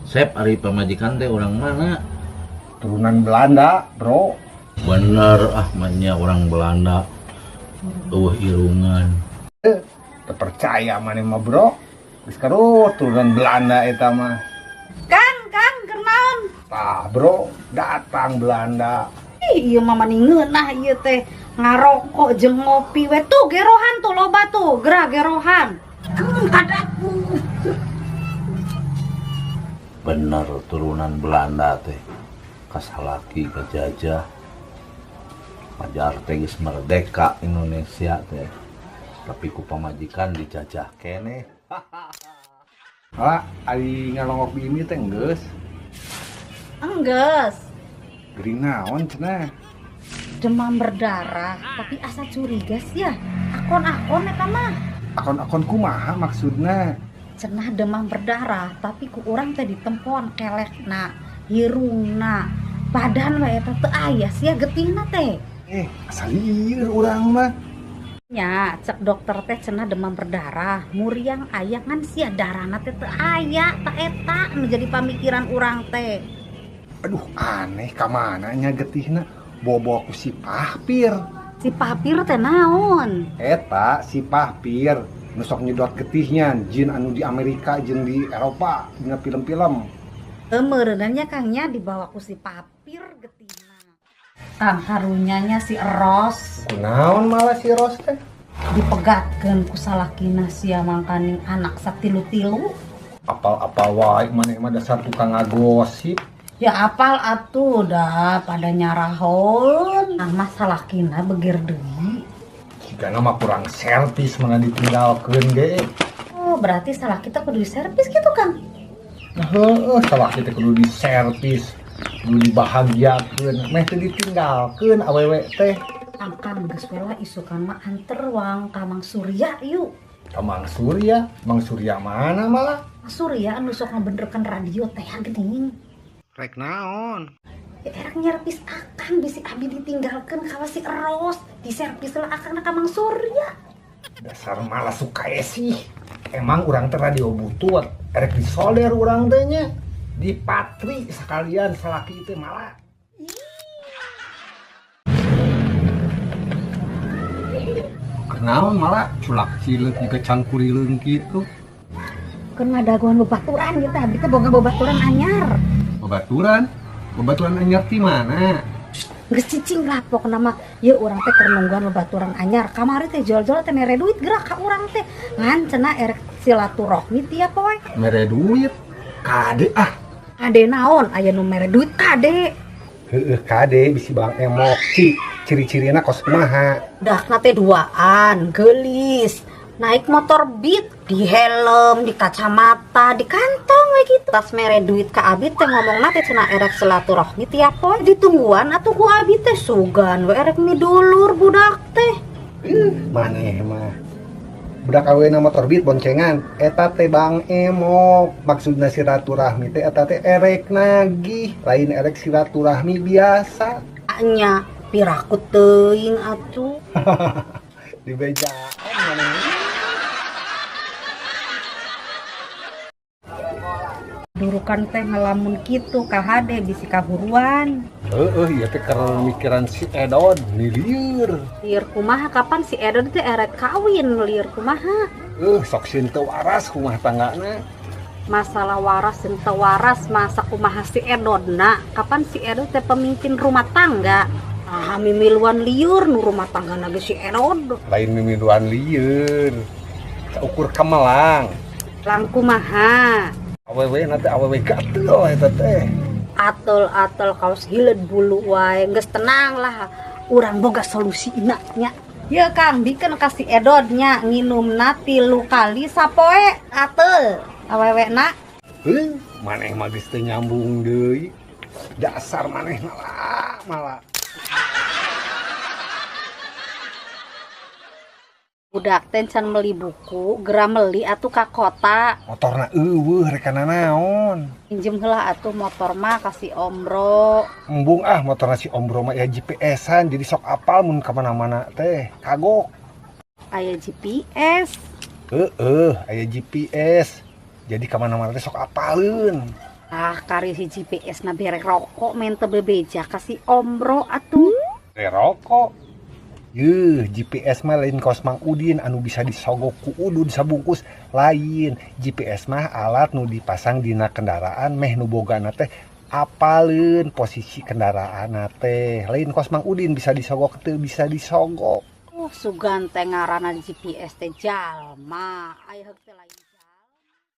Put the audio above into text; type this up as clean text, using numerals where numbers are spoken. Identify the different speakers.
Speaker 1: Sep, ari pamajikan teh orang mana?
Speaker 2: Turunan Belanda, bro.
Speaker 1: Bener ah, manya orang Belanda. Eueuh irungan.
Speaker 2: Terpercaya maneh mah, bro. Geus karuh turunan Belanda eta mah.
Speaker 3: Kang, Kang, keur naon?
Speaker 2: Tah, bro, datang Belanda.
Speaker 3: Ih, ieu mah mani ngeunah ieu teh. Ngarokok jeung ngopi we tuh gerohan tuh loba tuh, geura gerohan. Kadaku.
Speaker 1: Bener turunan Belanda teh. Kasalaki kajajah. Pajar teh geus merdeka Indonesia teh. Tapi ku pamajikan dijajah keneh.
Speaker 2: Ah, ari ngalongok di imah teh geus.
Speaker 3: Enggeus.
Speaker 2: Gering naon cenah?
Speaker 3: Demam berdarah, tapi asa curiga sih ya. Akon-akon eta mah.
Speaker 2: Akon-akon kumaha maksudna?
Speaker 3: Cenah demam berdarah, tapi ku urang teh ditempon kelekna, hirungna, badan we eta teu aya sia getihna teh.
Speaker 2: Asa lieur urang mah.
Speaker 3: Nya, cek dokter teh cenah demam berdarah, muriang aya ngan sia darahna teh teu aya, ta eta nu jadi pamikiran urang teh.
Speaker 2: Aduh, aneh ka mana nya getihna? Bobo ku si Pahpir.
Speaker 3: Si Pahpir teh naon?
Speaker 2: Eta si Pahpir nu sok nyedot getihnya jin anu di Amerika jeung di Eropa dina film-film.
Speaker 3: Meureunna nya Kang nya dibawa ku si Pahpir getihna. Kang karunya nya si Eros.
Speaker 2: Kunaon malah si Eros teh?
Speaker 3: Dipegatkeun ku salakina sia mangkaning anak satilu-tilu.
Speaker 2: Apal-apal wae maneh mah dasar tukang ngagosip.
Speaker 3: Ya apal atuh dah pada nyarahon. Nah, masalah kina beger deui.
Speaker 2: Jigana mah kurang servis mana ditinggalkeun ge.
Speaker 3: Oh, berarti salah kita kudu diservis gitu, Kang.
Speaker 2: Nah, heueuh, salah kita kudu diservis, kudu dibahagiakeun, meh teu ditinggalkeun awewe teh.
Speaker 3: Kang, Kang, geus we lah isukan mah anter wang ka Mang Surya yuk.
Speaker 2: Ka Mang Surya? Mang Surya mana malah?
Speaker 3: Mang Surya anu sok ngabenerkeun radio teh geuning.
Speaker 2: Rek naon?
Speaker 3: Ya erek nyerpis akang bisi abi ditinggalkeun kawas si Eros, diservis lah akang ka Mang Surya.
Speaker 2: Dasar malah suka sih. Emang urang teh radio butut, erek disolder urang teh nya. Dipatri sekalian salaki teh malah. Kenaon malah culak cileuk jiga cangkurileung kitu.
Speaker 3: Keur ngadagoan babaturan gitu, abi teh boga babaturan anyar.
Speaker 2: Babaturan? Babaturan anyar ti mana?
Speaker 3: Geus cicing lah pokona mah ieu urang teh keur nungguan babaturan anyar. Kamari teh jol-jol teh mere duit gerak ka urang teh. Ngan cenah erek silaturahmi tiap poe.
Speaker 2: Mere duit? Kade ah.
Speaker 3: Kade naon? Aya nu mere duit kade.
Speaker 2: Heueuh kade bisi Bang Emok. Ciri-cirina kos kumaha?
Speaker 3: Dakna teh duaan, geulis, naik motor Beat, di helm, di kacamata, di kantong we gitu. Tas mere duit ka abi teh ngomongna teh cenah erek silaturahmi tiap poe ditungguan atuh ku abi teh sugan we erek midulur budak teh.
Speaker 2: Maneh mah. Budak awena motor Beat boncengan, eta teh Bang Emok. Maksudna silaturahmi teh eta teh erek nagih, lain erek silaturahmi biasa.
Speaker 3: Nya piraku teuing atuh.
Speaker 2: Dibejaan maneh.
Speaker 3: Durukan teh ngelamun kitu ka hade bisi kaburuan.
Speaker 2: Heeh, ieu teh keur mikiran si Edon, lieur.
Speaker 3: Lieur kumaha kapan si Edon teh erek kawin, lieur kumaha?
Speaker 2: Sok sieun teu waras rumah tanggana.
Speaker 3: Masalah waras jeung teu waras masa kumaha si Edonna? Kapan si Edon teh pemimpin rumah tangga? Ah, mimiluan lieur nu rumah tanggana ge si Edon.
Speaker 2: Lain mimiluan lieur. Saukur kamelang.
Speaker 3: Lang kumaha?
Speaker 2: Awewe nanti awewe gatel eta teh.
Speaker 3: Atel-atel kaos hileud bulu wae, geus tenang lah. Urang boga solusina nya. Ye Kang, bikeun ka si Edod nya nginumna 3 kali sapoe atel awewe na.
Speaker 2: Heuh, maneh mah geus teu nyambung deui. Dasar maneh malah, malah.
Speaker 3: Budak teh can meuli buku, geura meuli atuh ka kota.
Speaker 2: Motorna eueuh rek kana naon?
Speaker 3: Pinjem heula atuh motor mah ka si Ombro.
Speaker 2: Embung ah motorna si Ombro mah ya G P S-an jadi sok apal mun ka mana-mana teh, kagok.
Speaker 3: Aya GPS.
Speaker 2: Heeh, aya GPS. Jadi ka mana-mana teh sok apaleun.
Speaker 3: Ah, kari si GPS na bere rokok men teu bebeja ka si Ombro atuh.
Speaker 2: Bere rokok. Yeuh, GPS mah lain kos Mang Udin anu bisa disogok ku udud sabungkus, lain. GPS mah alat nu dipasang dina kendaraan meh nu bogana teh apaleun posisi kendaraan teh. Lain kos Mang Udin bisa disogok, teu bisa disogok.
Speaker 3: Oh, sugan teh ngaranna GPS teh jalma. Aya heuk teh lain.